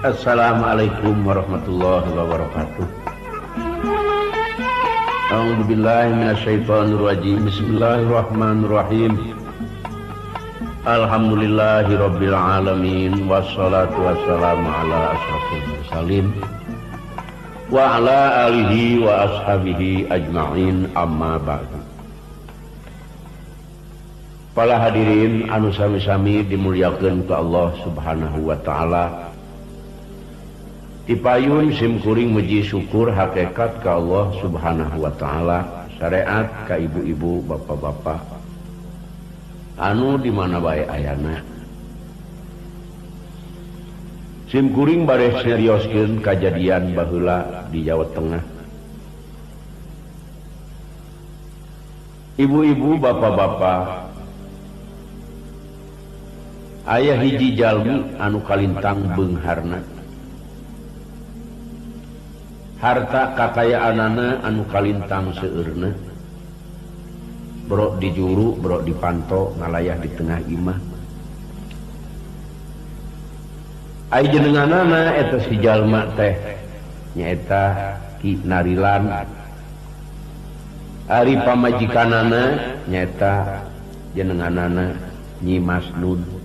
Assalamualaikum warahmatullahi wabarakatuh. A'udzubillahi minasyaitonirrajim. Bismillahirrahmanirrahim. Alhamdulillahirabbil alamin wassalatu wassalamu ala asyrafil mursalin wa ala alihi wa ashabihi ajma'in, amma ba'du. Para hadirin anu sami-sami dimuliakeun ku Allah Subhanahu wa taala. Tipayun simkuring muji syukur hakikat ka Allah Subhanahu wa taala, syariat ka ibu-ibu, bapak-bapak anu di mana bae ayana. Simkuring bade serioskeun kajadian baheula di Jawa Tengah. Ibu-ibu, bapak-bapak, aya hiji jalmi anu kalintang beungharna. Harta kakayaanana anu kalintang seueurna, brok dijuru, brok dipanto, ngalayah di tengah imah. Ai jenenganana eta si jalma teh nyaeta Ki Narilan. Ari pamajikanana nyaeta jenenganana Nyi Masnun.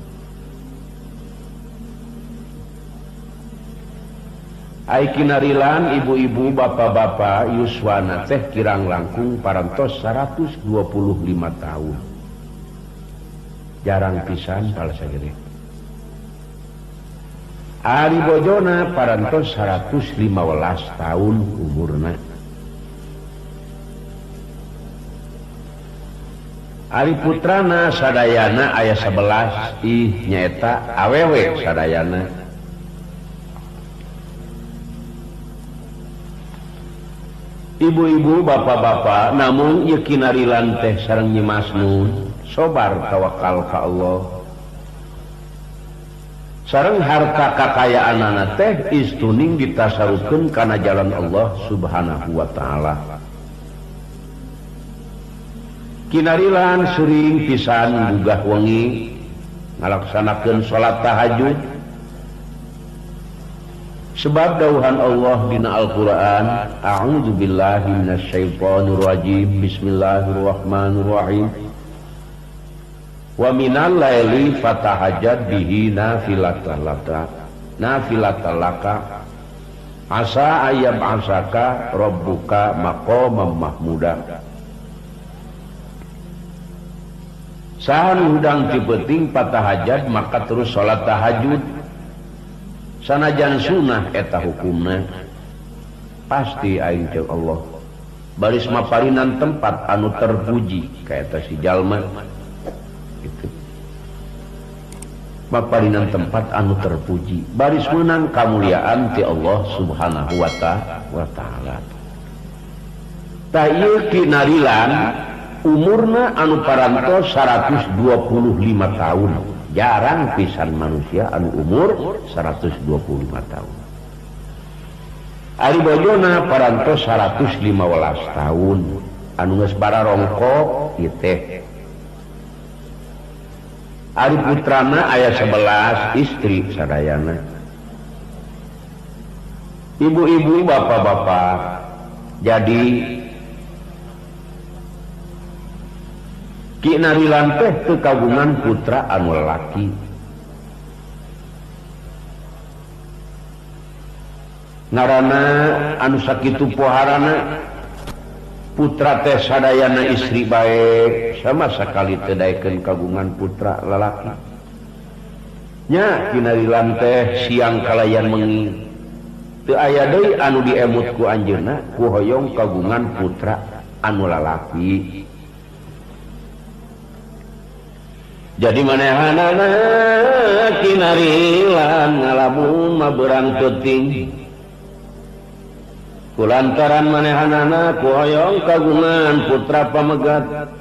Ai Kinarilan ibu-ibu, bapak-bapak, yuswana teh kirang langkung parantos 125 tahun. Jarang pisan pala sagede. Ari bojona parantos 115 tahun umurna. Ari putrana sadayana aya 11, ih nyaeta awewe sadayana. Ibu-ibu, bapak-bapak, namun ieu Kinarilan teh sareng Nyi Masnun sobar tawakal ka Allah. Sareng harta kakayaanana teh istuning ditasarufkeun kana jalan Allah Subhanahu wa taala. Kinarilan sering pisan gugah wengi ngalaksanakeun salat tahajud. Sebab dawuhan Allah dina Al-Qur'an, a'udzu billahi minasyaitonir rajim, bismillahirrahmanirrahim. Wa minal laili fatahajjad bihi nafilatan laka, nafilatan laka asa ayyab asaka rabbuka maqaman mahmuda. Saha nu hudang ti peuting fatahajjad maka terus salat tahajud. Sanajan sunah eta hukumna pasti aing jeung Allah baris maparinan tempat anu terpuji ka eta si jalma gitu. Maparinan tempat anu terpuji baris meunang kamuliaan ti Allah Subhanahu wa taala. Tah ieu Kinarilan umurna anu parantos 125 tahun. Jarang pisan manusia anu umur 125 tahun. Ari bojona parantos 115 tahun anu geus bararongkok ieu teh. Ari putrana aya 11 istri sadayana. Ibu-ibu, bapak-bapak, jadi Ki Narilan teh teu kagungan putra anu lalaki. Ngaranna anu sakitu poharana putra teh sadayana istri bae, sama sakali teu daekeun kagungan putra lalaki. Nya Ki Narilan teh siang kalayan wengi teu aya deui anu diemut ku anjeunna ku hoyong kagungan putra anu lalaki. Jadi manehanana Kinarilan ngalamun mah beurang peuting. Kulantaran manehanana ku hoyong kagungan putra pamegat.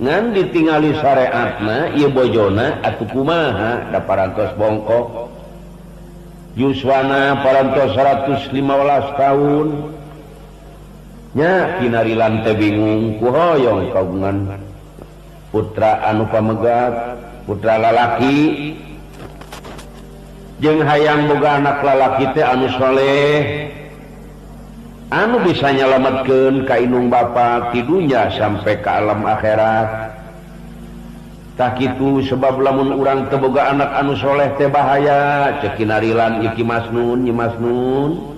Ngan ditingali syariatna ieu bojona atuh kumaha da parantos bongkok. Yuswana parantos 115 tahun. Nya Kinarilan teh bingung ku hoyong kagungan putra anu pamegat, putra lalaki. Jeung hayang boga anak lalaki teh anu soleh anu bisa nyalametkeun ka indung bapa ti dunya sampai ka alam akhirat. Tah kitu sebab lamun urang teu boga anak anu soleh teh bahaya cek Kinarilan ieu Ki Masnun Nyi Masnun.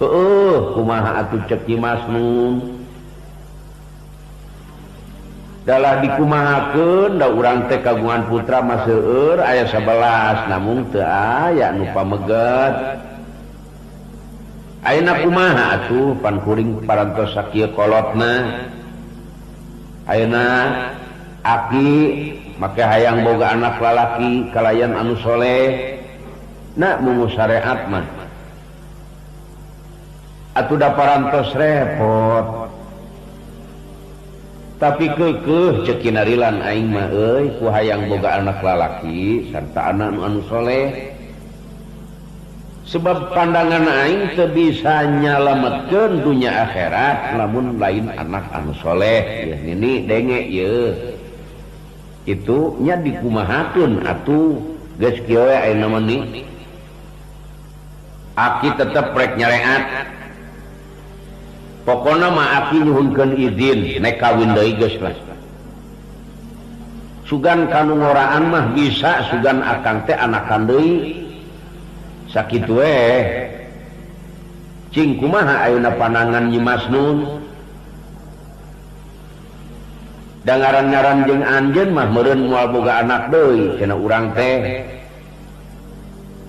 Heueuh kumaha atuh cek Nyi Masnun. Dalah dikumahakeun da urang teh kagungan putra mah seueur aya 11 namung teu aya nu pameget. Ayeuna kumaha atuh pan kuring parantos sakieu kolotna. Ayeuna aki make hayang boga anak lalaki kalayan anu soleh na mungu syariat mah. Atuh da parantos repot. Tapi keukeuh cek Kinarilan aing mah euy ku hayang boga anak lalaki sarta anak anu soleh. Sebab pandangan aing teu bisa nyalametkeun dunya akhirat lamun lain anak anu soleh. Yeuh nini denge yeuh. Itu nya dikumahakeun atuh geus kieu we ayeuna mah ni. Aki tetep rek nyareat. Pokona mah aki nyuhunkeun izin nek kawin deui geus lah. Sugan kanu ngoraan mah bisa sugan akang teh anakan deui. Sakitu we. Cing kumaha ayeuna pandangan Nyi Masnun? Da ngaran-ngaran jeung anjeun mah meureun moal boga anak deui cenah urang teh.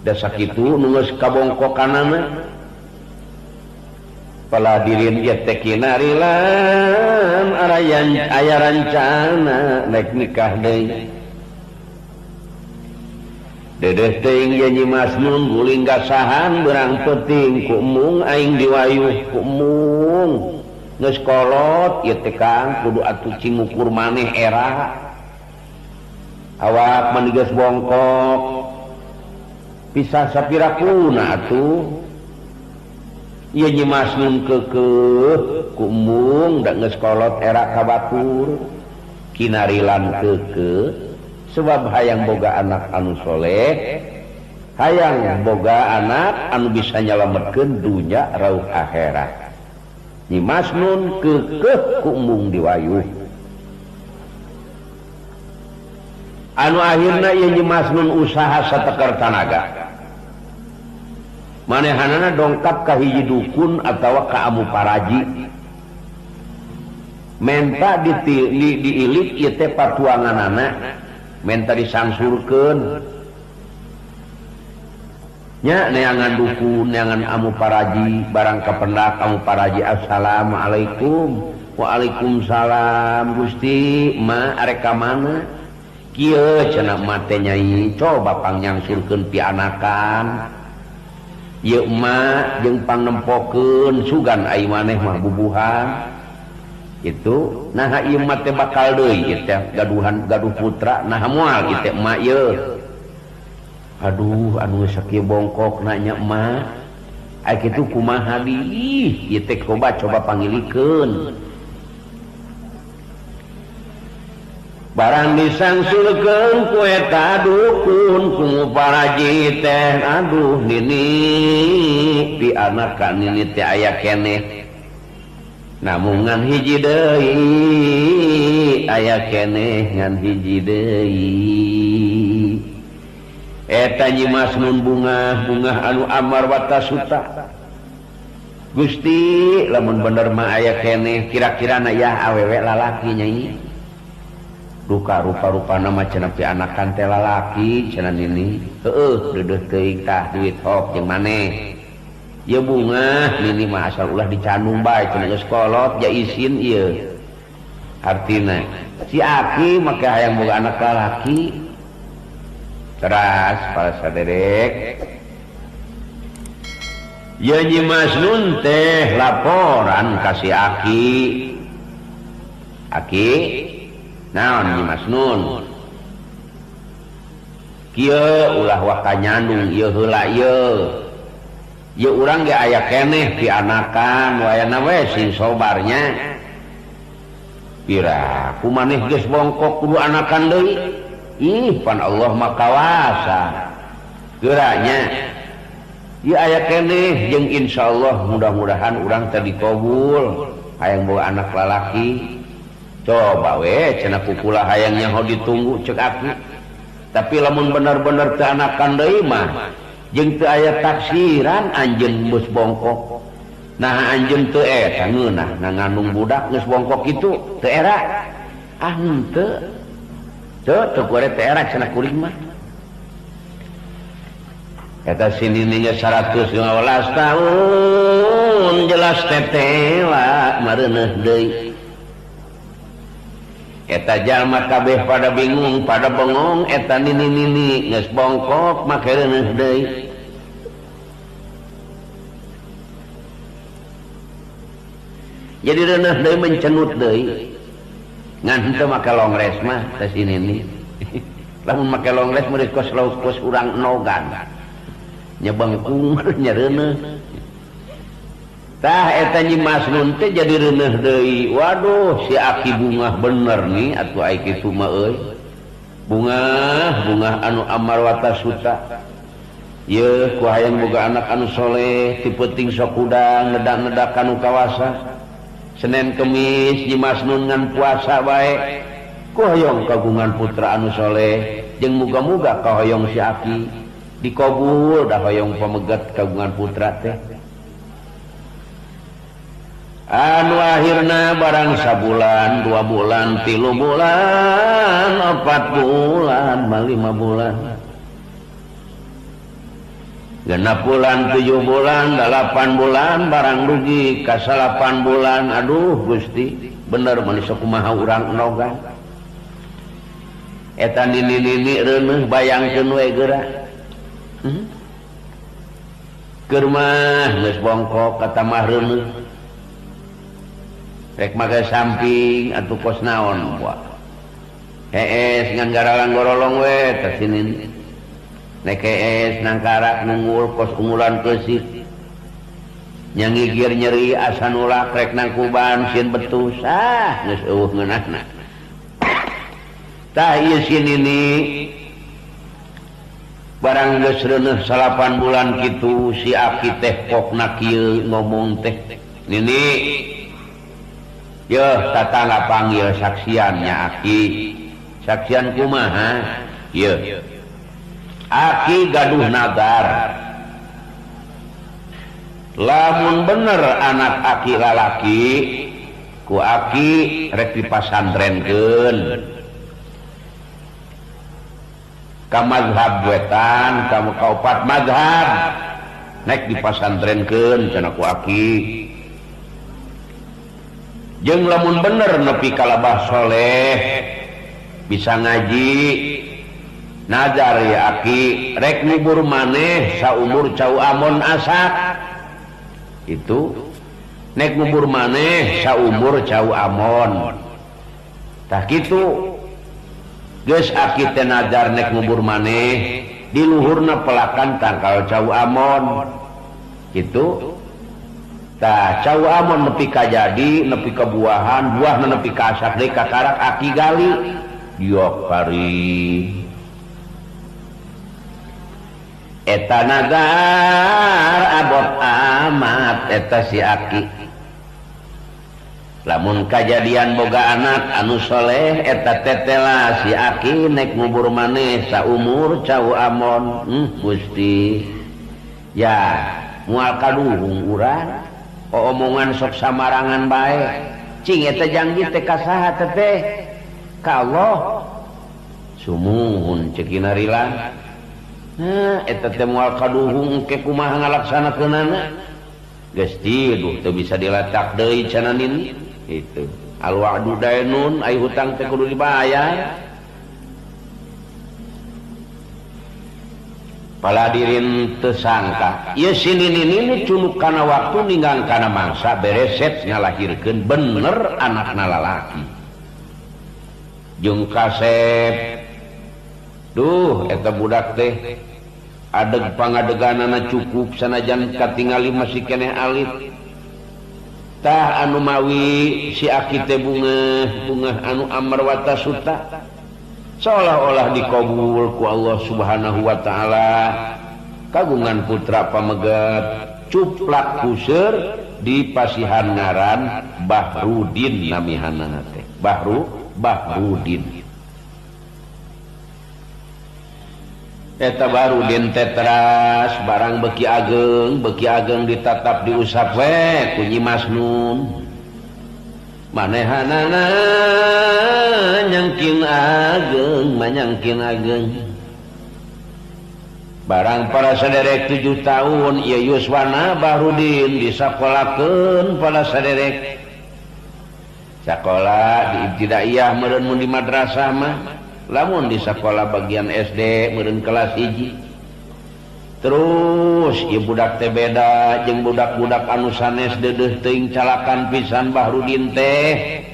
Da sakitu nu geus kabongkokanana. Paladirin ieu teh Kinarilan aya rancana nek nikah deui. Dedeh teuing ye Nyi Masnun guling gasahan beurang peuting ku embung aing diwayuh ku embung. Geus kolot ieu teh Kang kudu atuh cing ngukur maneh era. Awak mah geus bongkok. Pisah sapirakuna atuh. Ieu Nyi Masnun keukeuh ku embung da geus kolot era ka batur. Kinarilan keukeuh sebab hayang boga anak anu soleh, hayang boga anak anu bisa nyalametkeun dunya rauh akhirat. Nyi Masnun keukeuh ku embung diwayuh. Anu akhirna ieu Nyi Masnun usaha sateker tanaga. Manehanana dongkap ka hiji dukun atawa ka amu paraji. Menta diilik ieu teh patuanganana, menta disangsurkeun. Nya neangan dukun, neangan amu paraji, barang kapendak amu paraji assalamualaikum. Waalaikumsalam Gusti, ma arek ka mana? Kieu cenah ma teh nyai, coba pangnyangsurkeun pianakan. Ieu emak jeung pangnempokeun sugan ai maneh mah bubuhan. Itu naha ieu mah teh bakal deui ieu teh gaduhan gaduh putra naha moal ieu teh emak ieu. Aduh anu sakieu bongkok na nya emak. Ai kitu kumaha di? Ih ieu teh coba pangilikeun. Barang disangsulkeun ku eta dukun ku paraji teh aduh nini pianakan nini teh aya keneh. Namungan hiji deui aya keneh ngan hiji deui. Eta Nyi Masnun bungah-bungah anu amar watasuta. Gusti lamun bener mah aya keneh kira-kira na yah awewe lalaki nyai. Duka rupa-rupa nama cenah pianakan teh lalaki cenah nini. Heueuh deudeuh teuing tah duit hok jeung maneh. Ieu bungah nini mah asal ulah dicandung bae cenah geus kolot ja isin ieu. Artina si aki make hayang boga anak lalaki. Teras para saderek. Ieu Nyi Masnun teh laporan ka si aki. Aki naon Nyi Masnun? Kieu ulah waka nyandung ieu heula ieu. Ieu urang ge aya keneh pianakan wayana we sing sobarnya. Pira ku maneh geus bongkok kudu anakan deui. Ih pan Allah mah kawasa. Geuranya ieu aya keneh jeung insyaallah mudah-mudahan urang teh dikabul hayang boga anak lalaki. Coba we cenah kukula hayang nyaho ditunggu cek aki. Tapi lamun bener-bener teu anakan deui mah jeung teu aya taksiran anjeun geus bongkok. Nah anjeun teu eta ngeunah ngandung budak geus bongkok kitu teu era. Ah henteu. Teu teu gore teu era cenah kuring mah. Eta sinininya 115 tahun jelas tetela mareuneuh deui. Eta jalma kabeh pada bingung pada bengong eta nini-nini geus bongkok make reuneuh deui. Jadi reuneuh deui mencenut deui. Ngan henteu make longres mah teh si nini. Lamun make longres meureun kos lauk kos urang nogan. Nyebengkung nya reuneuh. Tah eta Nyi Masnun teh jadi reuneuh deui. Waduh si aki bungah bener nih atuh ai kitu mah euy. Bungah bungah anu amarwata suta. Yeuh ku hayang boga anak anu soleh ti peuting sok hudang ngedak-ngedak kanu kawasa. Senin Kemis Nyi Masnun ngan puasa bae. Ku hoyong kagungan putra anu soleh jeung muga-muga kahoyong si aki dikabul da hoyong pamegat kagungan putra teh. Anu akhirna barang sabulan, 2 bulan, 3 bulan, 4 bulan, 5 bulan, 6 bulan, 7 bulan, 8 bulan, barang rugi ka 8 bulan. Aduh Gusti, bener manusia kumaha urang enogan. Eta nini-nini reuneuh bayangkeun we geura. Keur mah geus bongkok katamah reuneuh. Rek make samping atuh kos naon buah. Hees ngan garalang gorolong we teh sinin. Nek hees nangkarak nunggul kos unggulan keusik. Nyangigir nyeri asa nulak rek nangkuban sieun betus. Ah geus eueuh ngeunahna. Tah ieu si nini barang geus reuneuh 8 bulan kitu si aki teh pokna kieu ngomong teh. Nini yeuh tatangga panggil saksian nya aki. Saksian kumaha? Yeuh. Aki gaduh nazar. Lamun bener anak aki lalaki ku aki rek dipasantrenkeun. Ka mazhab wetan, ka kaopat mazhab nek dipasantrenkeun cenah ku aki. Jeung lamun bener nepi kalabah soleh bisa ngaji nazar ya aki rek ngubur maneh saumur cau amon asak itu nek ngubur maneh saumur cau amon tah kitu geus aki teh nazar nek ngubur maneh di luhurna pelakan tangkal cau amon kitu. Tah cau amon nepi ka jadi nepi ka buahan buahna nepi ka asak deui kakarak aki gali diok kari eta nazar abot amat eta si aki. Lamun kajadian boga anak anu soleh eta tetela si aki nek ngubur maneh saumur cau amon. Gusti ya moal kaduhung urang omongan sok samarangan bae cing eta janji teh ka saha teh ka Allah sumuhun ceukina rila. Nah eta teh moal kaduhung ke kumaha ngalaksanakeunana geus tiduh teu bisa dilacak deui cenah nini itu al wa'du dainun ai hutang teh kudu dibayar. Paladirin tersangka ieu si nini culuk kana waktu ninggang kana mangsa bereset ngalahirkeun bener anakna lalaki jeung kasep. Duh eta budak teh adeg pangadeganana cukup sanajan katingali masih keneh alit. Tah anu mawi si aki teh bungah bungah anu amarwata suta seolah-olah dikabul ku Allah Subhanahu wa taala. Kagungan putra pamegat cuplak kuseur di pasihan ngaran Bahrudin namihanana teh. Bahrudin. Eta Bahrudin teh teras barang beki ageng ditatap diusap we ku Nyi Masnun. Manehanana nyangkin ageng manyangkin ageng. Barang para saderek 7 tahun ieu yuswana Bahrudin disakolakeun para saderek. Sakola di ibtidaiyah meureun mun di madrasah mah, lamun di sakola bagian SD meureun kelas 1. Terus ieu budak teh beda jeung budak-budak anu sanes deudeuh teuing calakan pisan Bahrudin teh.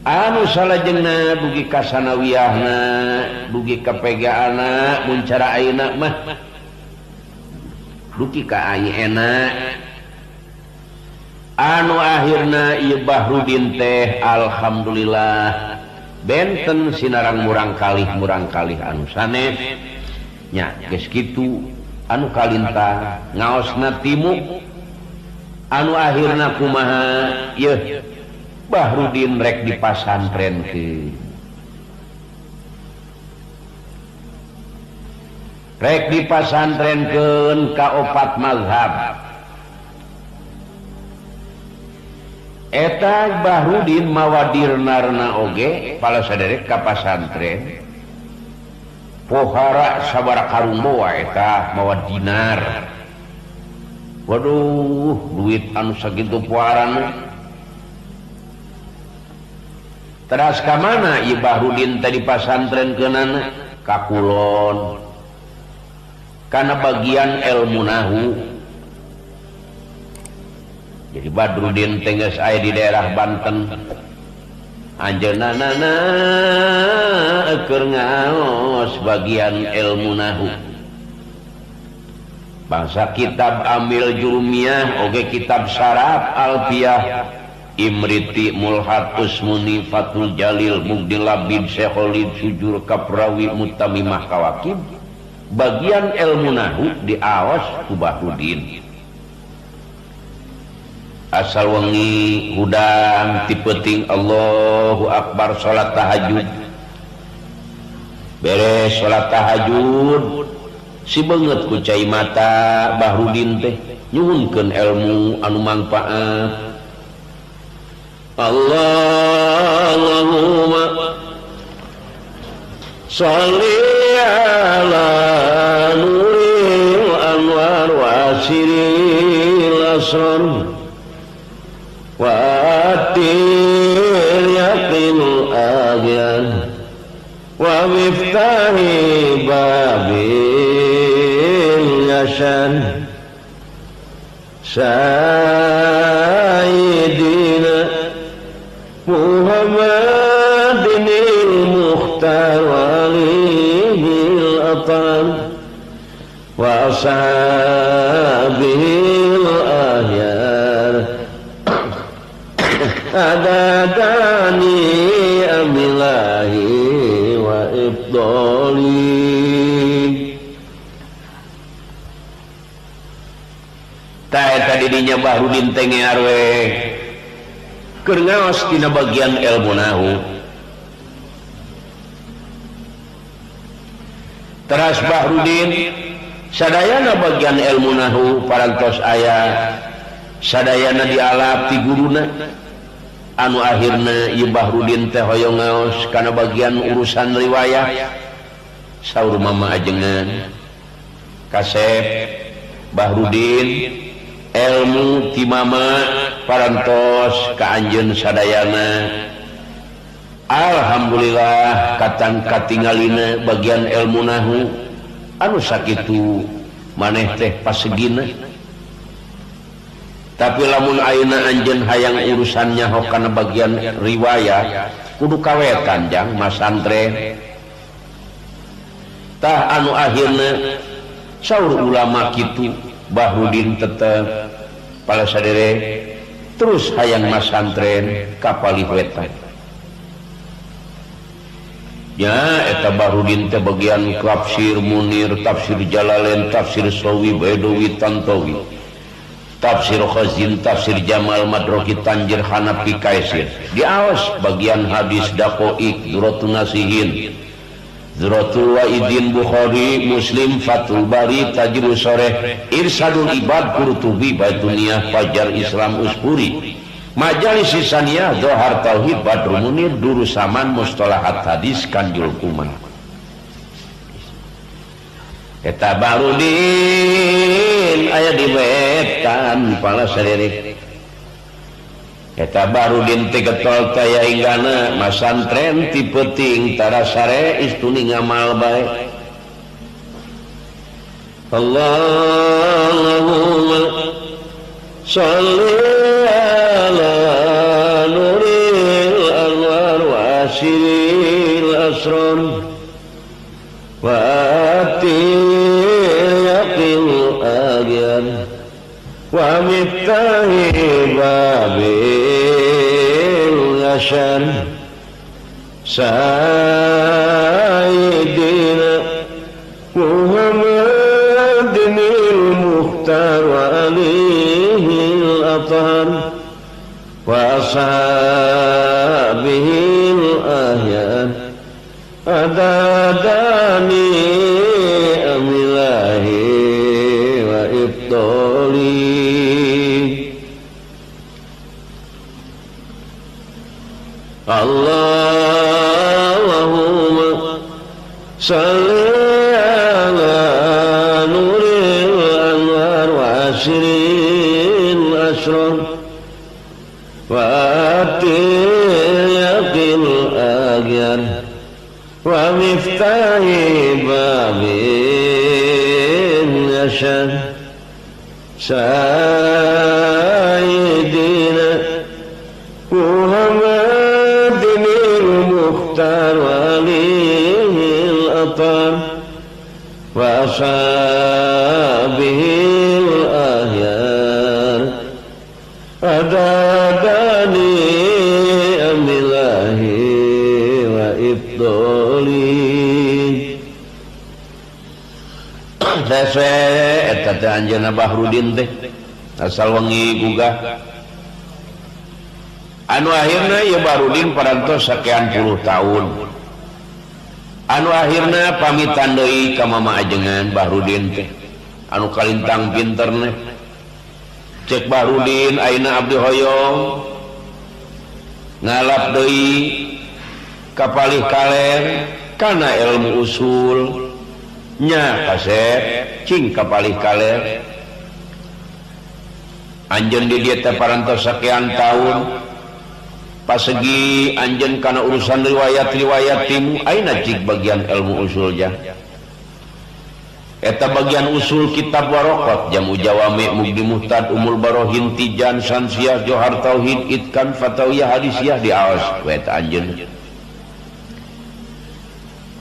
Anu salajengna dugi ka sanawiyahna, dugi ka PGA-na mun cara ayeuna mah dugi ka ayeuna. Anu akhirna ieu Bahrudin teh alhamdulillah benten sinarang murang kalih anu sanes nya geus kitu anu kalintah ngaosna timu anu akhirna kumaha yeuh Bahrudin rek dipasantrenkeun. Rek dipasantrenkeun ka opat mazhab. Eta Bahrudin mawadirnarna oge pala saderek ka pasantren. Pohara sabaraha karung boa eta mawa dinar. Waduh, duit anu sakitu poharana. Teras ka mana ieu Bahrudin tadi pasantren keunana? Ka kulon. Kana bagian ilmu nahu. Jadi Badrudin teh geus aya di daerah Banten. Anjeunna keur ngaos bagian ilmu nahu. Bangsa kitab Amil Jurumiyah oge kitab Saraf Alfiyah Imriti Mulhat Usmuni Fathul Jalil Mugdil Labib Syekholid Sujur Kaprawi Mutamimah Kawakib bagian ilmu nahu diaos ku Bahrudin. Asal wengi hudang ti peuting Allahu Akbar salat tahajud. Beres salat tahajud si beungeut ku cai mata Bahrudin teh nyuhunkeun ilmu anu mangfaat. Allahumma sholli ala nuril anwar wa siril asrar wa atil yaqinul agyan wa miftahi babil yashan sayyidina Muhammadin al-Mukhtar walihil atam wa ashabihil ahyar adadani amilahi wa ibdali. Ta eta didinya Bahrudin teh ngear we keur ngaos dina bagian ilmu nahu. Teras Bahrudin sadayana bagian ilmu nahu parantos aya sadayana dialap ti guruna. Anu akhirna ieu Bahrudin teh hoyong ngaos kana bagian urusan riwayah. Saur mama ajengan kasep Bahrudin ilmu ti mama parantos ka anjeun sadayana. Alhamdulillah katang katingalina bagian ilmu nahu anu sakitu maneh teh pasegina. Tapi lamun ayeuna anjeun hayang urusannya kana bagian riwayat kudu kawetan jang masantren. Tah anu akhirna saur ulama kitu Bahrudin tetep pala sadere terus hayang masantren ka palih wetan. Ya eta Bahrudin teh bagian tafsir Munir, tafsir Jalalain, tafsir Sawi, Baidowi, Tantowi, tafsir Khazin, tafsir Jamal, Madroki, Tanjir, Hanafi, Kaisir. Diaos bagian hadis Daqaiq, Duratun Nasihin, Zuratul Waidin, Bukhari, Muslim, Fathul Bari, Tajrul Soreh, Irsadul Ibad, Qurtubi, Baituniyah, Fajar Islam, Uspuri, Majalis Isaniyah, Zohar Tauhid, Badrul Munir, Durusaman, Mustalahat Hadis, Kanjul Kuman. Eta Bahrudin aya di wetan pala saririk. Eta Bahrudin teh getol taya inggana masantren ti peuting tara sare istuni ngamal bae. Allahumma shalli ala nuril anwar wa asiril asrar wa atil yaqil agyan wa miftahi babil yashan sayyidina Muhammadin al-Mukhtar wa alihi al-athhar wa ashabihi al-ahyan adadani amilahi wa ibtali. Allahumma salli ala nuril anwar wa asril asrar wa atil yaqil agyan wa miftahi babin yashan sayyidina Muhammadin al-Mukhtar wa alihi al-athar wa ashabihi al-ahyar adadani amilahi wa ibdoli. Dese eta teh anjeunna Bahrudin teh asal wengi gugah. Anu akhirna ieu Bahrudin parantos sakian puluh tahun. Anu akhirna pamitan deui ka mama ajengan Bahrudin teh anu kalintang pinterna. Cek Bahrudin ayeuna abdi hoyong ngalap deui ka palih kaler kana ilmu usul nya kasep cing ka palih kaler. Anjeun di dieu teh parantos sakian tahun pasegi anjeun kana urusan riwayat-riwayat timu ayeuna cik bagian ilmu usul jah. Eta bagian usul kitab waraqat jamu jawami mugdi muhtad umul barohin tijan sansiah johar tauhid itkan fatawiyah hadisiyah diaos we eta anjeun.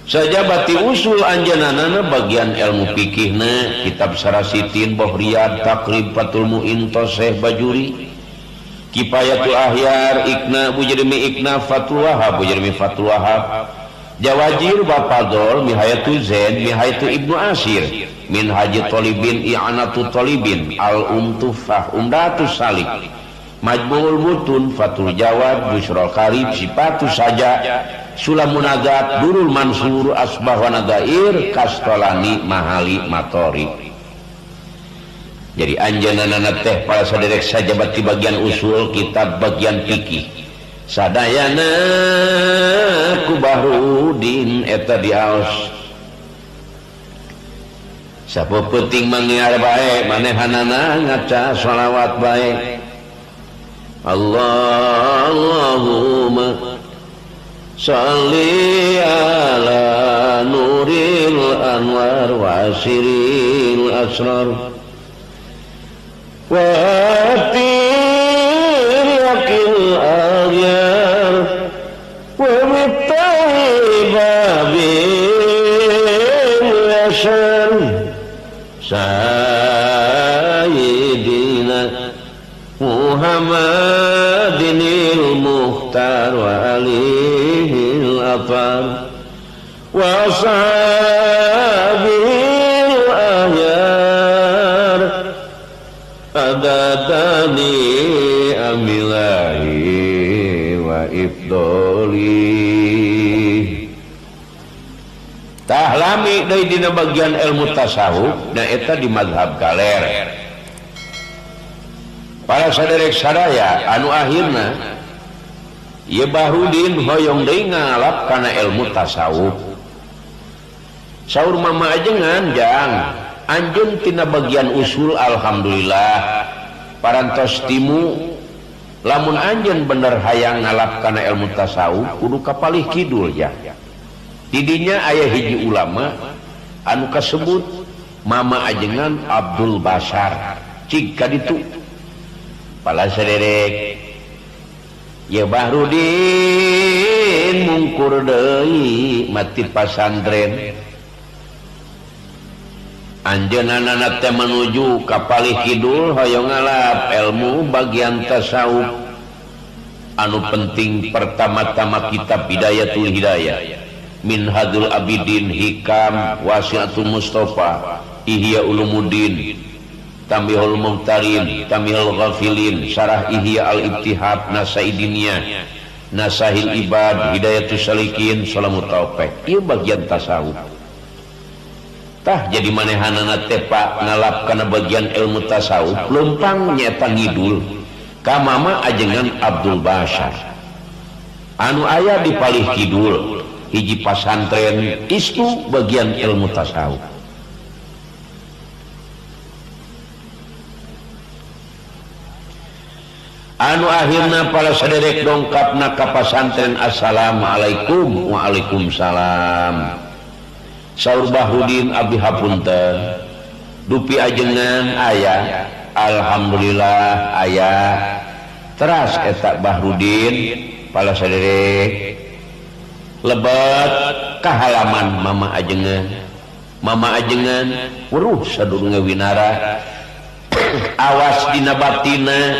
Sajabati usul anjeunana bagian ilmu fikihna kitab sarasitin bohriyad taqrib fatul muin toseh bajuri Kifayatul Ahyar Ikna Bujermi Ikna Fatul Wahab Bujermi Fatul Wahab Jawajir Bapagol Mihayatu Zain Mihayatu Ibnu Asir Min Haji Tolibin I'anatu Tolibin Al Umtufah Umdatus Salik Majmu'ul Mutun Fatul Jawad Busrul Karib Sifatus Saja Sulamunagat Durul Mansur Asbah wa Nadair Kastolani Mahali Matori. Jadi anjeunna teh para saderek sajabat di bagian usul kitab bagian fikih sadayana ku Bahrudin eta diaos. Sapu penting mangiar bae manehanana ngaca sholawat bae. Allahumma shalli ala nuril anwar wa asiril asrar wa tiriyakil agyar wa miftahi babil yasar sayyidina Muhammadin al-Mukhtar wa alihi al-athar Wa ashabil ahyar adatani amilahi wa ifdoli. Tahlami deui dina bagian ilmu tasawuf na eta di mazhab galer. Para saderek sadaya anu akhirna ieu Bahrudin hoyong deui ngalap kana ilmu tasawuf. Saur mama ajengan jang anjeun tina bagian usul alhamdulillah parantos timu lamun anjeun bener hayang ngalap kana ilmu tasawuf kudu ka palih kidul ya. Didinya aya hiji ulama anu kasebut mama ajengan Abdul Basar cik ka ditu. Pala saderek ya Bahrudin mungkur deui mati pasantren. Anjeunna teh menuju ka palih kidul hoyong ngalap ilmu bagian tasawuf. Anu penting pertama-tama kitab Bidayatul Hidayah, Minhajul Abidin, Hikam, Wasiatul Mustafa, Ihya Ulumuddin, Tambihul Mumtarin, Tamihul Ghafilin, Syarah Ihya Al-Ibtihad, Nasaidiniyah, Nasahil Ibad, Hidayatus Salikin, Salamut Taufik. Ieu bagian tasawuf. Tah jadi manehanana teh Pak ngalap kana bagian ilmu tasawuf leumpang nyaeta ngidul ka mama ajengan Abdul Basar. Anu aya di palih kidul hiji pasantren istu bagian ilmu tasawuf. Anu akhirna para saderek dongkapna ka pasantren assalamualaikum waalaikumsalam. Saur Bahrudin abdi hapunten dupi ajengan aya alhamdulillah aya. Teras eta Bahrudin para saderek lebet ka halaman mama ajengan. Mama ajengan weruh sadurunge winara awas dina batina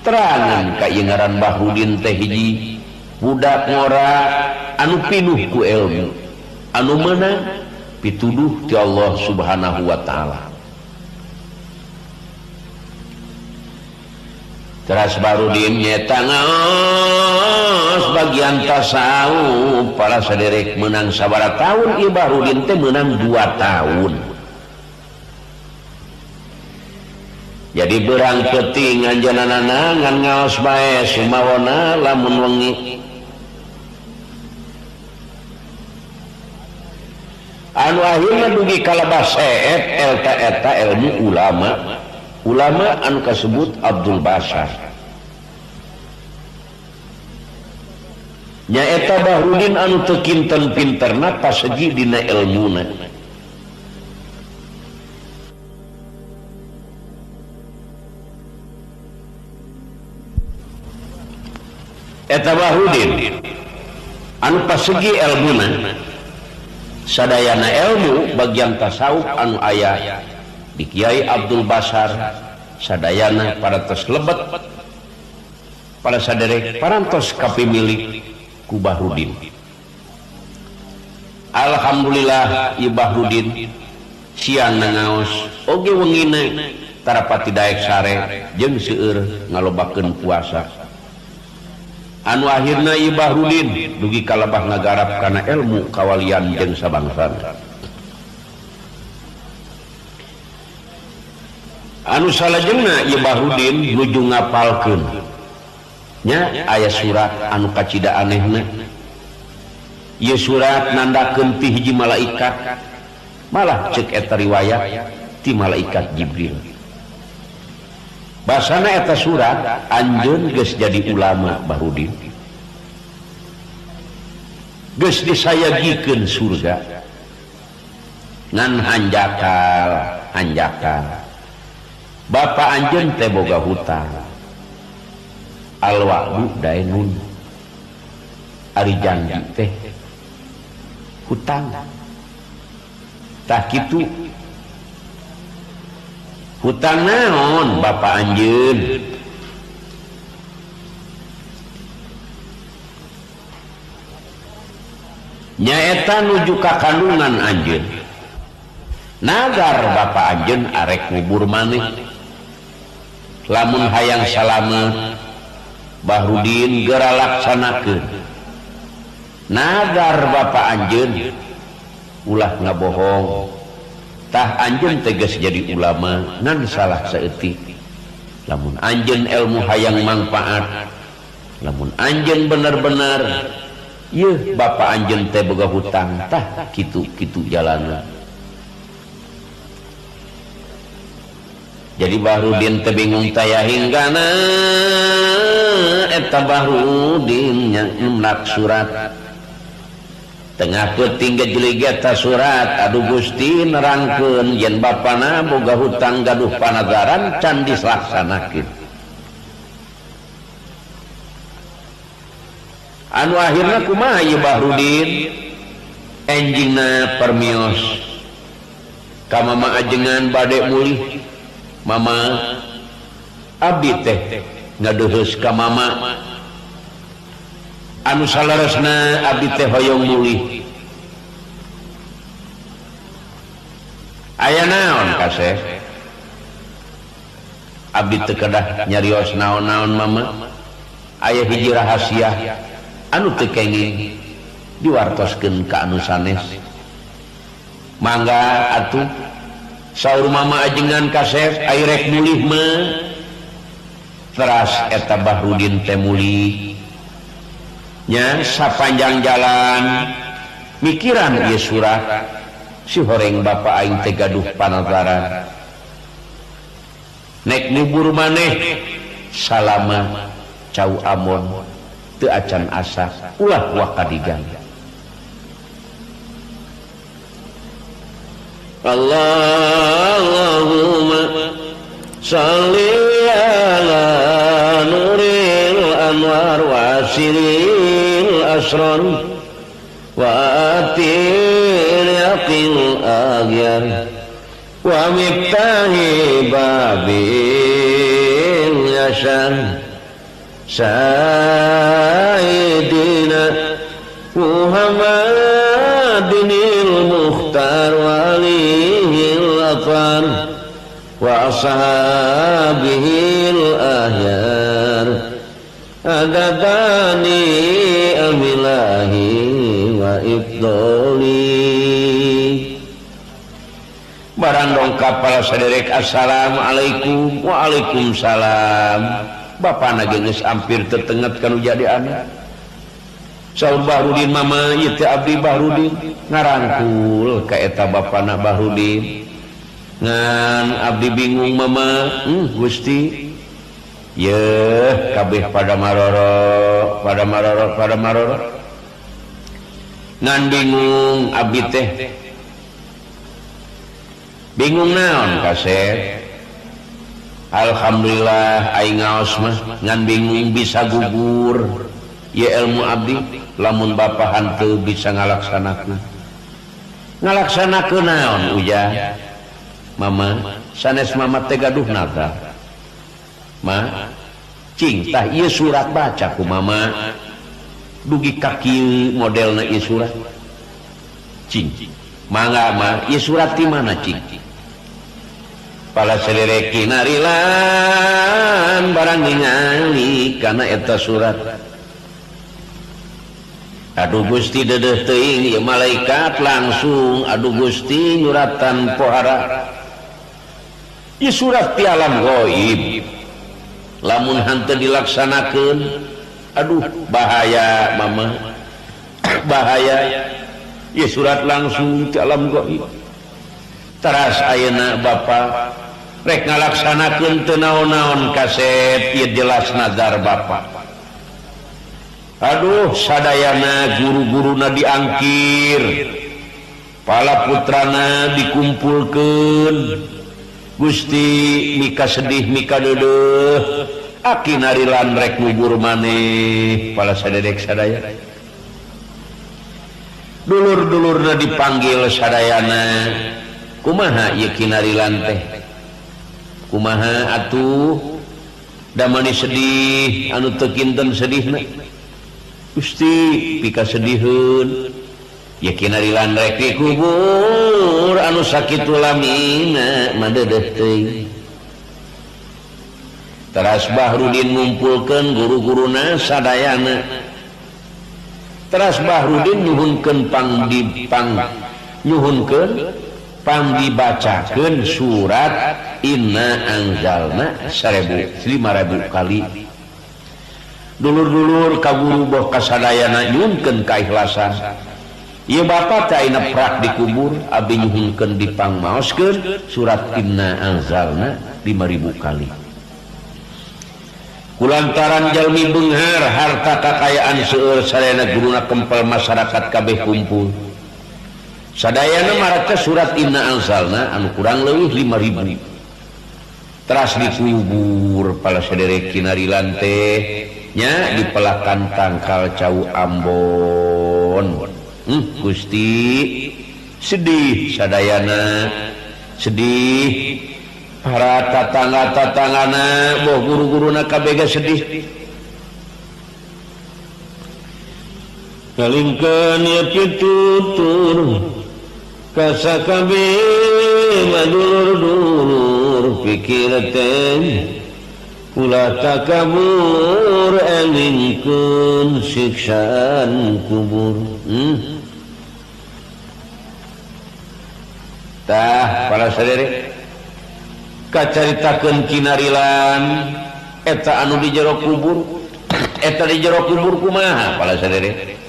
terangan ka ieu ngaran Bahrudin teh hiji budak ngora anu pinuh ku ilmu anu meunang pituduh ti Allah Subhanahu wa taala. Teras Bahrudin nyeta ngaos bagian tasawuf para saderek meunang sabaraha tahun ieu Bahrudin teh meunang 2 tahun. Jadi berang peuting anjeunna ngan ngaos bae sumawona lamun wengi. Anu akhirna dugi kalebah seet eta eta ilmu ulama. Ulama anu kasebut Abdul Basar. Nyaeta Bahrudin anu teu kinten pinterna pasegi dina ilmuna. Eta Bahrudin anu pasegi ilmuna sadayana ilmu bagian tasawuf anu aya di Kiai Abdul Basar sadayana parantos lebet para saderek parantos kapimilik ku Bahrudin. Alhamdulillah ieu Bahrudin siang ngaos oge wengina tarapati daek sare jeung seueur ngalobakeun puasa. Anu akhirna ieu Bahrudin dugi kalebah ngagarap kana ilmu kawalian jeung sabangsana. Anu salajengna ieu Bahrudin nuju ngapalkeun nya aya surat anu kacida anehna. Ieu surat nandakeun ti hiji malaikat, malah ceuk eta riwayat ti malaikat Jibril. Basana eta surat anjeun geus jadi ulama Bahrudin. Geus disayagikeun surga. Ngan hanjakal, hanjakal. Bapak anjeun teh boga hutang. Alwa'du daenun. Ari janji teh hutang. Tah kitu. Hutang naon bapak anjeun? Nyaeta nuju ka kandungan anjeun. Nagar bapa anjeun arek ngubur maneh. Lamun hayang salamet Bahrudin geura laksanakeun. Nagar bapa anjeun ulah ngabohong. Tah anjeun teh geus jadi ulama ngan salah saeutik. Lamun anjeun ilmu hayang mangfaat, lamun anjeun bener-bener yeuh bapa anjeun teh boga hutang, tah kitu-kitu jalanna. Jadi Bahrudin teh bingung taya hinggana eta Bahrudin nyenak surat. Tengah peuting gejelig eta surat, aduh Gusti nerangkeun yen bapana boga hutang gaduh panagaran can dilaksanakeun. Anu akhirna kumaha ieu Bahrudin? Enjingna permios ka mama ajengan bade mulih. Mama abdi teh ngaduheus ka mama anu saleresna abdi teh hoyong mulih. Aya naon kaseh? Abdi teu kedah nyarios naon-naon mama. Aya hiji rahasia anu teu kenging diwartoskeun ka anu sanes. Mangga atuh saur mama ajengan kasep ai rek mulih mah. Teras eta Bahrudin teh mulih nya sapanjang jalan mikiran ieu surat si horeng bapa aing teh gaduh panataran nek ngubur maneh salama cau amon teu acan asa ulah wakadigan. Allahumma shalli ala nuril anwar wa siril asrar wa atil yaqil aghyar wa miftahi babil yashan sayyidina Muhammadinil Mukhtar walihil afar wa ashabihil ahyar adadani amilahi wa ifdoli. Barang dongkap para saderek, assalamualaikum. Waalaikumsalam. Bapana ge geus hampir tetenget kanu jadi anak. Saur Bahrudin mama ieu teh abdi Bahrudin ngarangkul ka eta bapana Bahrudin. Ngan abdi bingung mama, Gusti. Yeuh kabeh pada maroro, pada maroro, pada maroro. Ngan bingung abdi teh. Bingung naon kasep? Alhamdulillah aing ngaos mah ngan bingung bisa gugur. Ye ilmu abdi lamun bapa hanteu bisa ngalaksanakeun. Ngalaksanakeun naon ujah? Mama sanes mama teh gaduh nazar. Ma cing tah ieu surat baca ku mama. Dugi ka kieu modelna ieu surat. Cing mangga ma ieu surat ti mana cing? Pala saderek kinarilan barang ningali kana eta surat. Aduh Gusti dedeh teuing ieu malaikat langsung aduh Gusti nyuratan pohara. Ieu surat ti alam gaib. Lamun hanteu dilaksanakeun aduh bahaya mama. Bahaya. Ieu surat langsung ti alam gaib. Teras ayeuna bapa rek ngalaksanakeun teu naon-naon kasep ieu jelas nazar bapa. Aduh sadayana guru-guruna diangkir, pala putrana dikumpulkeun. Gusti mika sedih mika deudeuh aki narilan rek ngubur maneh pala sadedek sadaya. Dulur-dulurna dipanggil sadayana. Kumaha ieu kinarilan teh? Kumaha atuh? Damani sedih anu teu kinten sedihna. Gusti pika sediheun. Ya kinarilan rek dikubur anu sakitu lamina madedeh teuing. Teras Bahrudin ngumpulkeun guru-guruna sadayana. Teras Bahrudin nyuhunkeun nyuhunkeun pangdibacakeun surat Inna Anzalna 1000 5000 kali. Dulur-dulur ka guru boh kasadayana nyuhunkeun kaikhlasan. Ieu bapa teh ayeuna prak dikubur abdi nyuhunkeun dipangmaoskeun surat Inna Anzalna 5000 kali. Kulantaran jalmi beunghar harta kakayaan seueur sadayana guruna kempel masyarakat kabeh kumpul. Sadayana maraca surat Inna Anzalna anu kurang leuwih 5000. Teras dikubur pala saderek kinarilan teh nya dipelakan tangkal cau Ambon. Gusti sedih sadayana, sedih para tatangga-tatanggana boh guru-guruna kabeh sedih. Kalingkeun ieu pitutur kasakabe madulur-dulur pikir teh ulah takabur elingkeun siksaan kubur. Tah para saderek kacaritakeun kinarilan eta anu di jero kubur, eta di jero kubur kumaha para saderek.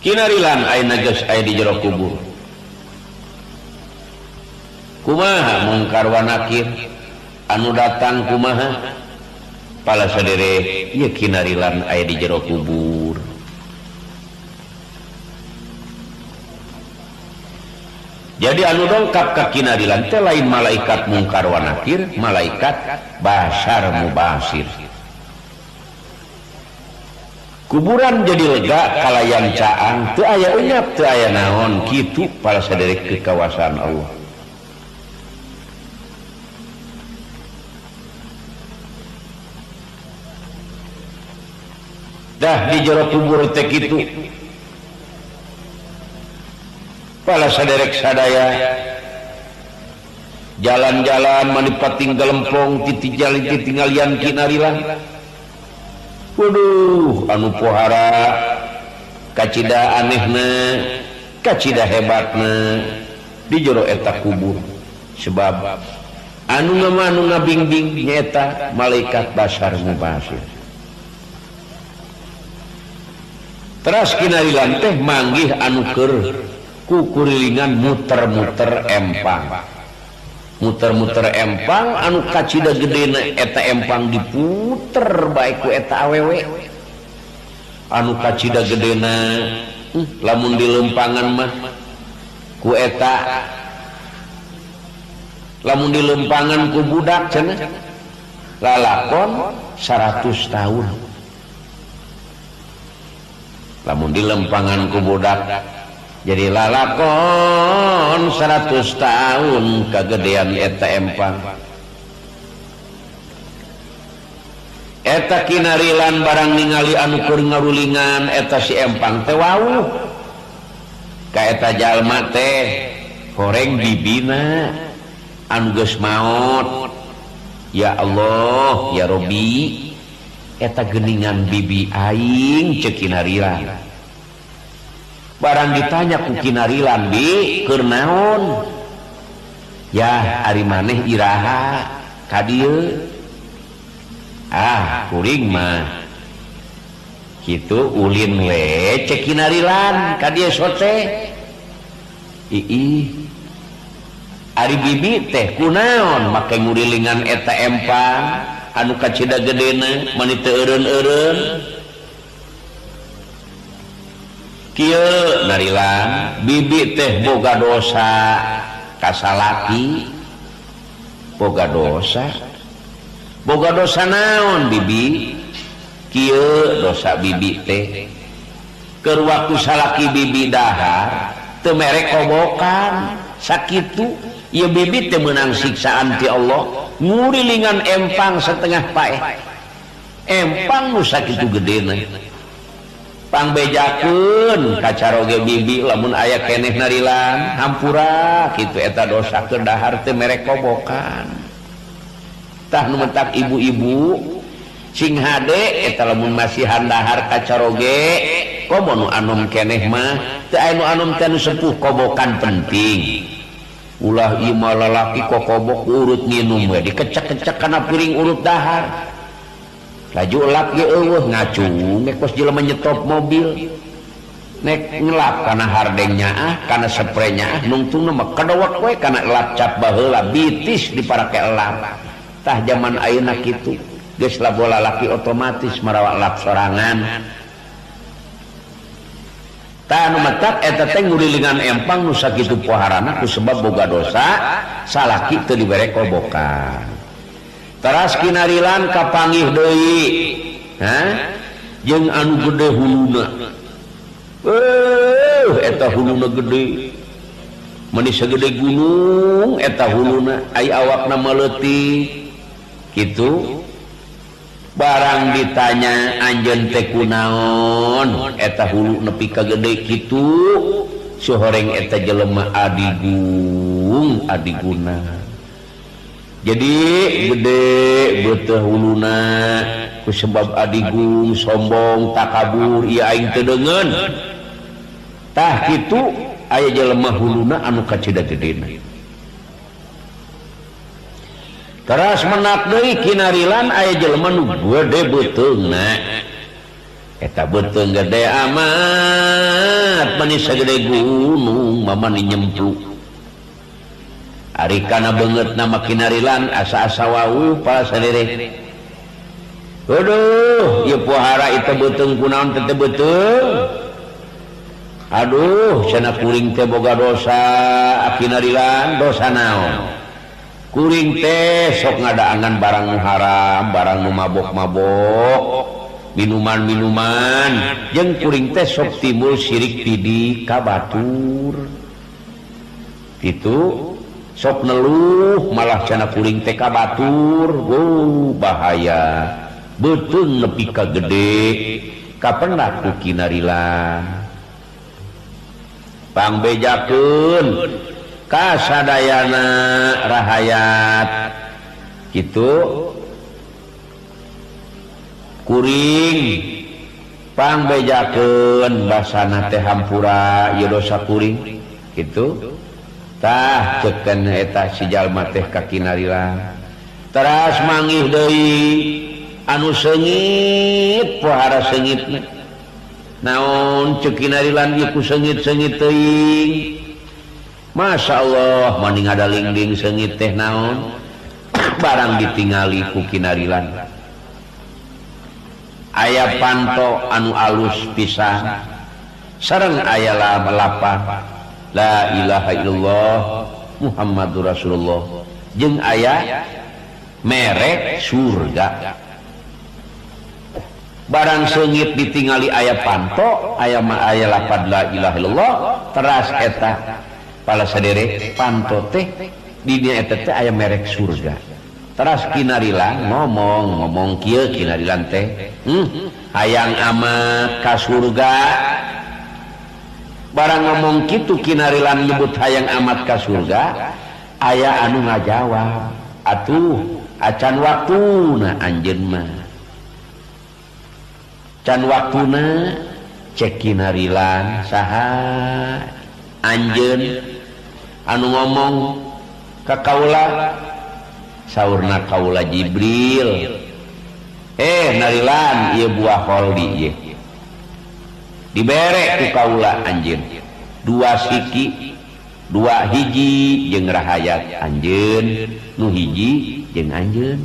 Kinarilan ayeuna geus aya di jero kubur. Kumaha mungkar wa nakir anu datang kumaha pala saderek ieu kinarilan aya di jero kubur. Jadi anu dongkap ka kinarilan teh lain malaikat mungkar wa nakir, malaikat basar mubasir. Kuburan jadi lega kalayan caang, teu aya unyap, teu aya naon, kitu para saderek ke kawasan Allah. Dah di jero kubur teh kitu. Pala saderek sadaya jalan-jalan manipating gelempong titi jalan titinggalian kinarilan. Waduh anu pohara kacida anehna kacida hebatna di jero eta kubur. Sebab anu anu ngabingbing nyaeta malaikat basar mubasir. Teras kinarilan teh manggih anu keur kukurilingan muter-muter empang. Muter-muter empang anu kacida gedena eta empang diputer bae ku eta awewe. Anu kacida gedena lamun di lempangan mah ku eta, lamun di lempangan ku budak cenah lalakon 100 tahun. Lamun di lempangan ku budak jadi lalakon 100 tahun kagedean eta empang. Eta kinarilan barang ningali anu keur ngarulingan eta si empang teh wauh. Ka eta jalma teh horeng bibina anu geus maot. Ya Allah, ya Robbi, eta geuningan bibi aing ceuk kinarilan. Barang ditanya ku kinarilan, bi keur naon? Ya ari maneh iraha ka dieu? Ah, kuring mah kitu ulin we cek kinarilan ka dieu sote. Iih. Ari bibi teh kunaon make ngurilingan eta empang anu kacida gedena mani teu eureun-eureun. Kieu narilan bibi teh boga dosa ka salaki, boga dosa. Boga dosa naon bibi? Kieu dosa bibi teh keur waktu salaki bibi dahar teu mere kobokan sakitu ieu bibi teh meunang siksaan ti Allah ngurilingan empang setengah paeh. Empang nu sakitu gedena. Pangbejakeun kacaroge bibi lamun aya keneh narilan hampura kitu eta dosa keur dahar teh mere kobokan. Tah nu mentak ibu-ibu sing hade eta lamun masihan dahar kacaroge komo nu anom keneh mah teu aya nu anom teh nu sepuh kobokan penting. Ulah ieu mah lalaki kokobok urut nginum we dikecek-kecek kana piring urut dahar. Laju elap ge eueuh ngacung nek kos jelema nyetop mobil. Nek ngelap kana hardeng nyaah kana spray nyaah nungtungna mah kadowak we kana elap cap baheula bitis diparake elap. Tah jaman ayeuna kitu geus labola lalaki otomatis marawa elap sorangan. Tah anu matak eta teh ngurilingan empang nu sakitu poharana ku sebab boga dosa salaki teu dibere kobokan. Teras kinarilan kapanggih deui, ha? Jeung anu gede huluna. Eta huluna gede. Meuni sagede gunung eta huluna, ai awakna maleutik. Kitu. Barang ditanya anjeun teh kunaon eta hulu nepi ka gede kitu sohoreng eta jelema adigung adiguna. Jadi gede beuteung huluna ku sebab adigung sombong takabur ieu aing teu deungeun. Tah kitu aya jelema huluna anu kacida gedena. Teras menak deui kinarilan aya jelema nu gede beuteungna. Eta beuteung gede amat mani sagede gunung mamani nyempluk. Ari kana beungeutna mah kinarilan asa-asa wau para saderek. Aduh, ieu pohara itu beuteung kunaon teh beuteung. Aduh, cenah kuring teh boga dosa kinarilan dosa naon? Kuring teh sok ngadaangan barang nu haram, barang nu mabok-mabok, minuman-minuman, jeung kuring teh sok timbul sirik pidi ka batur. Kitu sok neluh malah cenah kuring teh ka batur, oh bahaya. Beuteung nepi ka gede, kapendak ku kinarilan. Pangbejakeun kasadayana rahayat kitu kuring pangbejakeun basana teh hampura ieu dosa kuring kitu tah cekeun eta si jalma teh ka kinarilan. Teras manggih deui anu seungit pohara seungitna naon ceuk kinarilan ieu ku seungit-seungit teuing. Masya Allah mani ngadaling-ding seungit teh naon barang ditingali ku kinarilan. Aya panto anu alus pisan sareng aya lapan la ilaha illallah Muhammadur Rasulullah jeung aya merek surga. Barang seungit ditingali aya panto aya ma aya lapad la ilaha illallah teras eta pala sadere panto teh di dinya eta teh aya merek surga. Teras kinarilan ngomong kieu kinarilan teh hayang amat ka surga. Barang ngomong kitu kinarilan nyebut hayang amat ka surga aya anu ngajawab atuh acan waktuna anjeun mah can waktuna cek kinarilan saha anjeun anu ngomong ka kaula saurna kaula Jibril narilan ieu buah kholdi ieu dibere ku kaula anjeun dua siki dua hiji jeung rahayat anjeun nu hiji jeung anjeun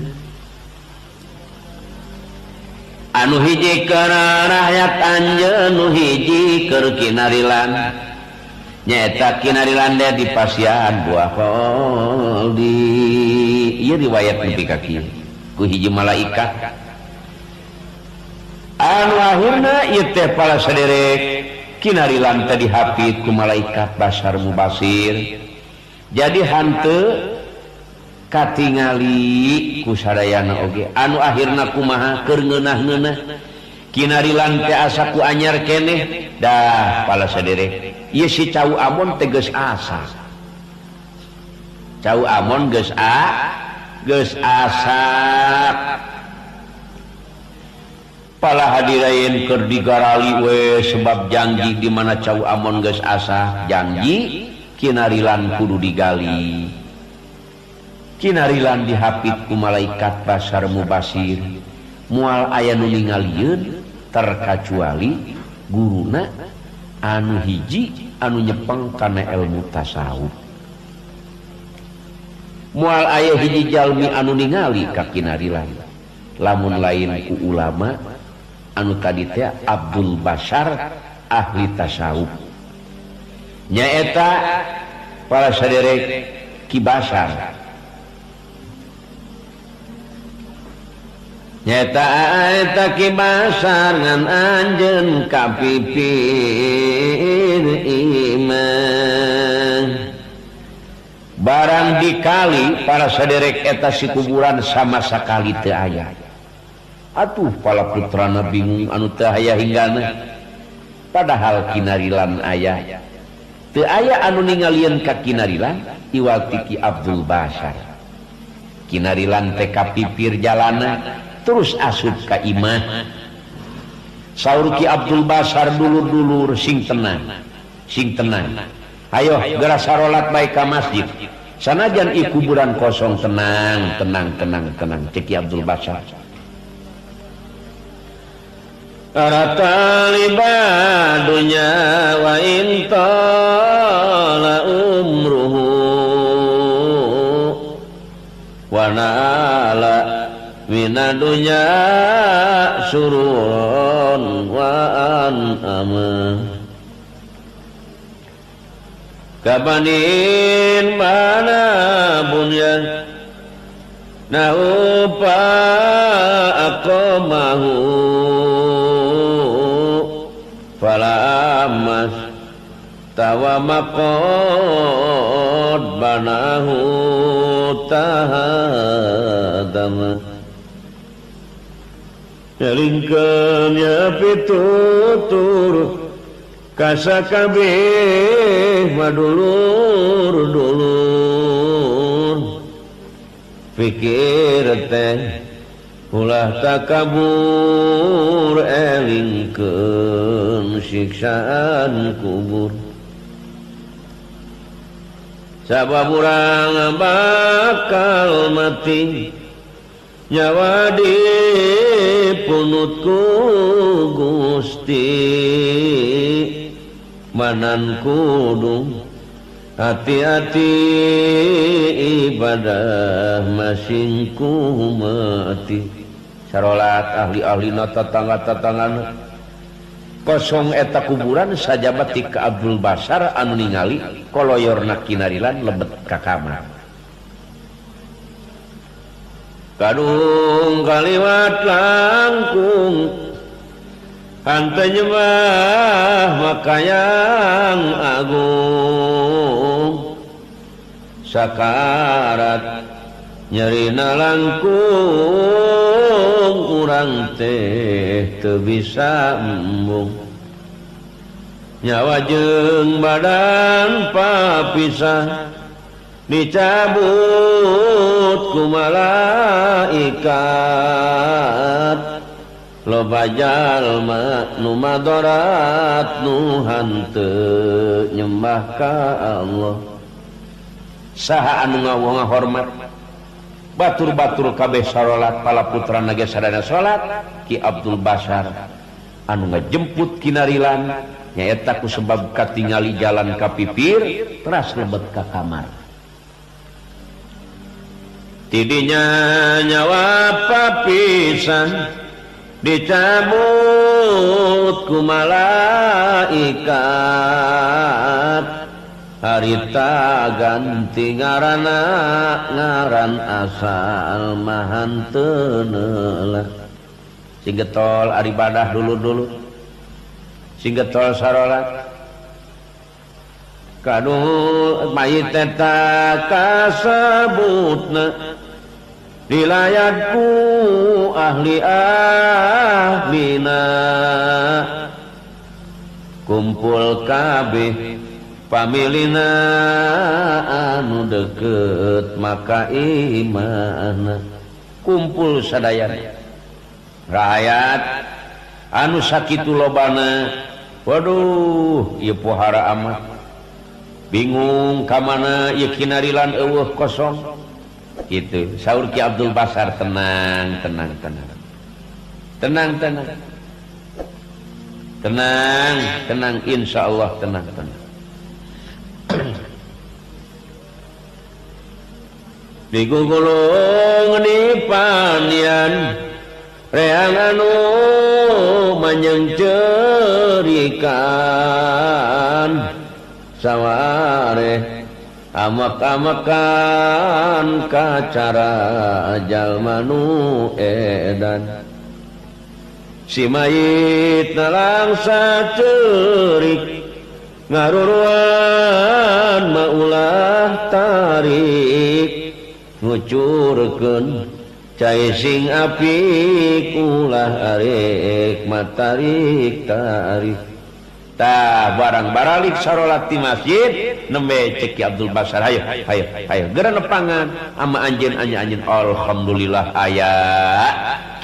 anu hiji keur rahayat anjeun nu hiji keur kinarilan nyaeta kinarilan teh dipasihan buah kholdi. Ieu riwayat nepi ka kieu ku hiji malaikat anu akhirna ieu teh para saderek kinarilan teh dihapit ku malaikat basar mubasir. Jadi hanteu katingali ku sadayana oge anu akhirna kumaha keur ngeunah-ngeunah Kinarilan teh asa ku anyar keneh dah pala saderek ieu si Cau Amon teh geus asa. Cau Amon geus geus asak. Pala hadirain keur digarali we sebab janji di mana Cau Amon geus asa janji kinarilan kudu digali. Kinarilan dihapit ku malaikat basar mubasir moal aya nu ningalieun terkecuali guruna anu hiji anu nyepeng kana ilmu tasawuf. Moal aya hiji jalmi anu ningali ka kinarilan lamun lain ku ulama anu tadi teh Abdul Basar ahli tasawuf. Nyaeta para saderek Ki Basar. Nyata eta Ki Basar ngan anjeun kapipir iman. Barang dikali para saderek eta si kuburan sama sakali teu aya. Atuh pala putrana bingung anu teu aya hinggana. Padahal kinarilan aya. Teu aya anu ningalieun ka kinarilan iwal ti Ki Abdul Basar. Kinarilan teh kapipir jalana terus asup ka imah. Saur Ki Abdul Basar dulur-dulur sing tenang, sing tenang. Ayo geura sarolat bae ka masjid. Sanajan i kuburan kosong tenang, tenang, tenang, tenang cek Ki Abdul Basar. Rataliba dunya wa intala umruhu wa nala minadunya surun wa an'ama kabanin mana bunyan naupa aqamahu fala amas tawamaqad banahu tahadama Jalingkeun ya pitutur kasakabeh madulur-dulur pikir teh ulah takabur elingkeun siksaan kubur sabab urang bakal mati nyawa dipunutku Gusti manan kudu hati-hati ibadah masing ku mati. Sarolat ahli-ahlina tetangga-tetangga kosong eta kuburan sajabat ti ka Abdul Basar anu ningali koloyorna kinarilan lebet ka kamar. Kadung kaliwat langkung hante nyembah maka yang agung sakarat nyerina langkung urang teh teu bisa embung nyawa jeung badan papisah dicabut ku malaikat loba jalma nu madarat nu hanteu nyembah ka Allah. Saha anu ngahormat batur-batur kabeh sarolat pala putrana ge sadana salat Ki Abdul Basar anu ngajemput kinarilan nyaeta ku sebab katingali jalan ka pipir teras lebet ka kamar. Tidinya nyawa papisan dicabut ku malaikat harita ganti ngarana ngaran asal mahanteu neulah. Sing getol ari badah dulu-dulu sing getol sarolat kadul mayit eta kasebutna Dilayatku ahli ahlina kumpul kabeh pamilina anu deket maka imana kumpul sadayana rakyat anu sakitu lobana. Waduh ieu pohara amat bingung ka mana ieu kinarilan eueuh kosong gitu. Saur Ki Abdul Basar tenang tenang tenang tenang tenang tenang tenang insyaallah tenang tenang. Digugulung di panian reang anu manyengcerikan saware amak-amakan kacara jalma nu edan si mayit nalangsa ceurik ngaruruan maulah tarik ngucurkeun cai sing apik ulah arek matarik tarik. Tah barang baralik sarolat di masjid nembe cek Ki Abdul Basar hayo hayo hayo geura nepangan ama anjeun anjeun alhamdulillah aya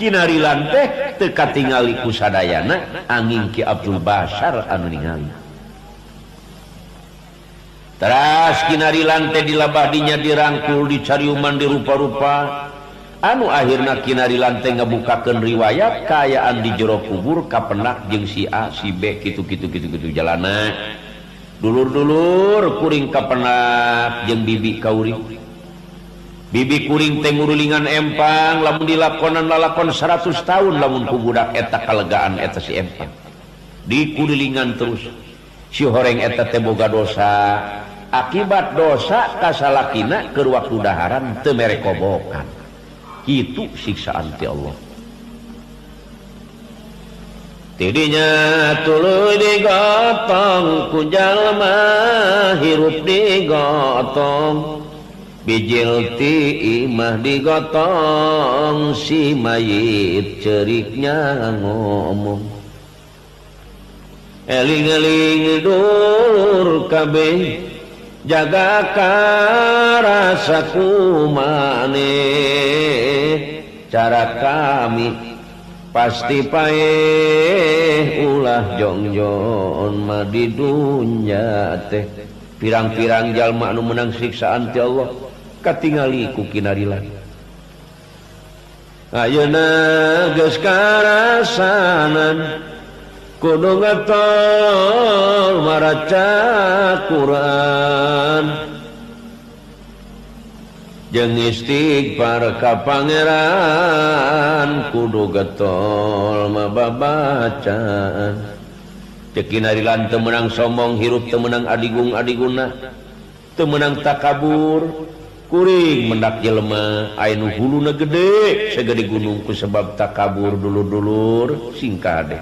kinarilan teh teu katingali ku sadayana angin Ki Abdul Basar anu ningali. Teras kinarilan teh dilabah dinya dirangkul dicariuman dirupa-rupa anu akhirna kinarilan teh ngabukakeun riwayat kaayaan di jero kubur kapenak jeung si A si B kitu kitu kitu kitu jalana dulur-dulur kuring kapenak jeung bibi kauring bibi kuring teh ngurulingan empang lamun dilakonan lalakon 100 tahun lamun ku budak eta kalegaan eta si empang dikurilingan terus si horeng eta teh boga dosa akibat dosa kasalakina keur waktu daharan teu mere kobokan. Itu siksaan ti Allah. Tidinya tuluy digotong ku jalma hirup digotong bijil ti imah digotong si mayit ceriknya ngomong eling-eling dulur kabeh jaga karasa kumane cara kami pasti paeh ulah jongjon mah di dunya teh pirang-pirang jalma anu menang siksaan ti Allah katingali ku kinarilan ayeuna geus karasanan kudu ngetol maraca Quran jeung istighfar ka pangeran kudu getol mababacaan cek kinarilan teu meunang sombong hirup teu meunang adigung adiguna teu meunang takabur kuring mendak jelema aya nu huluna gede sagede gunung ku sebab takabur dulur-dulur singkah deh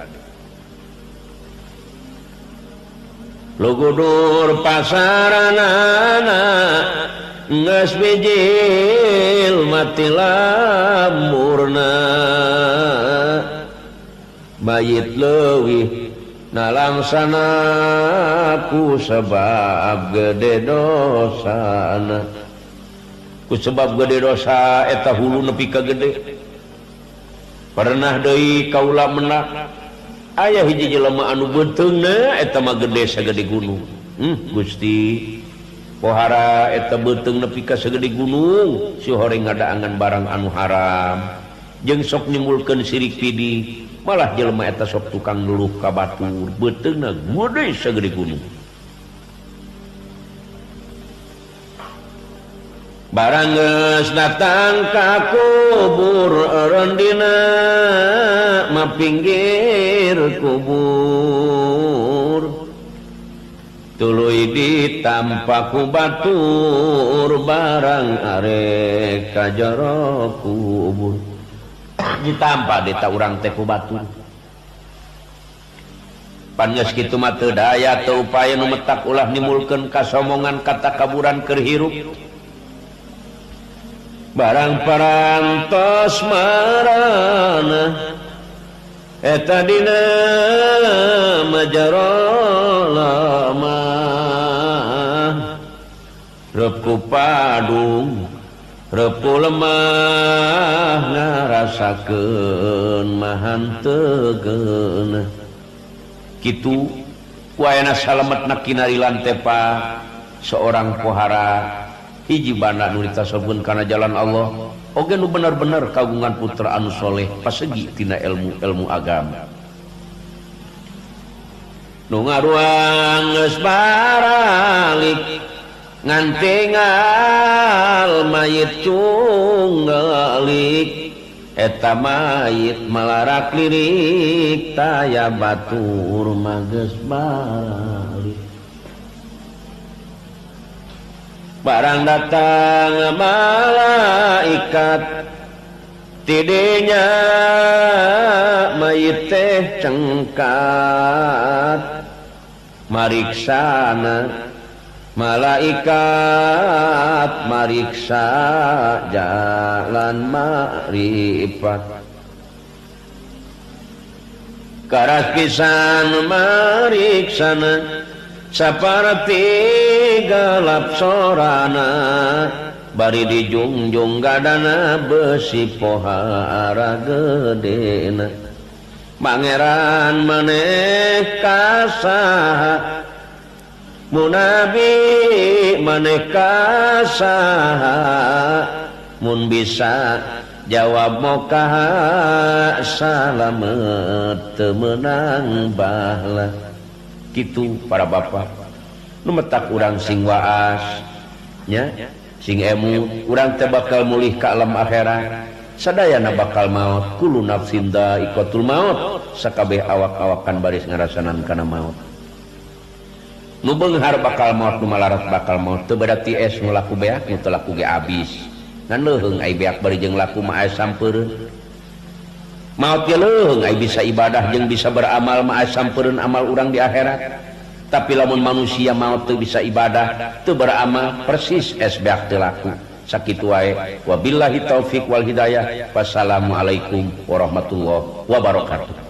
lugudur pasaranana geus bijil mati lamurna mayit leuwih nalangsana ku sebab gede dosana ku sebab gede dosa eta hulu nepi ka gede pernah deui kaula menak aya hiji jelema anu beuteungna eta mah gede sagede gunung. Gusti pohara eta beuteung nepi ka sagede gunung si horeng ngadaangan barang anu haram jeung sok nimbulkeun sirik pidi malah jelema eta sok tukang nuluh ka batur beuteungna gede sagede gunung. Barang geus datang ka kubur eureun dina ma pinggir kubur tuluy ditampa ku batur barang arek ka jero kubur ditampa dita urang teh ku batur pan geus kitu mah teu daya teu upaya nu metak ulah nimulkeun kasomongan katakaburan keur hirup. Barang parantos marana eta dina majaro lemah reup ku padung reup ku lemah ngarasakeun mahan tegeuna. Kitu ku ayana salametna kinari lantepa seorang pohara hiji banda nu ditasabun kana jalan Allah oge nu bener-bener kagungan putra anu soleh pasegi tina ilmu-ilmu agama. Nu ngaruang geus baralik ngan tinggal mayit cunggelik eta mayit malarak lirik taya batur mah geus balik. Barang datang malaikat tidinya mayit teh cengkat mariksana malaikat mariksa jalan makrifat. Karas pisan mariksana saparti gelap sorana bari dijungjung gadana besi pohara gedena. Pangeran maneh kasaha munabi maneh kasaha mun bisa jawab mokaha salamet teu meunang bahala. Kitu para bapak nu metak urang sing waas nya sing emu urang teh bakal mulih ka alam akhirat sadayana bakal maot kullu nafsin dha'iqatul maut sakabeh awak-awakan baris ngarasanan kana maot. Nu beunghar bakal maot nu malarat bakal maot teu berarti es nu laku beak nu teu laku ge abis ngan leuheung ai beak bari jeung laku mah aya sampeureun. Maot ge leuheung ai bisa ibadah jeung bisa beramal mah aya sampeureun amal urang di akhirat. Tapi lamun manusia maot teu bisa ibadah teu beramal persis es beak teu laku. Sakitu wae wabillahi taufik wal hidayah. Wassalamualaikum warahmatullahi wabarakatuh.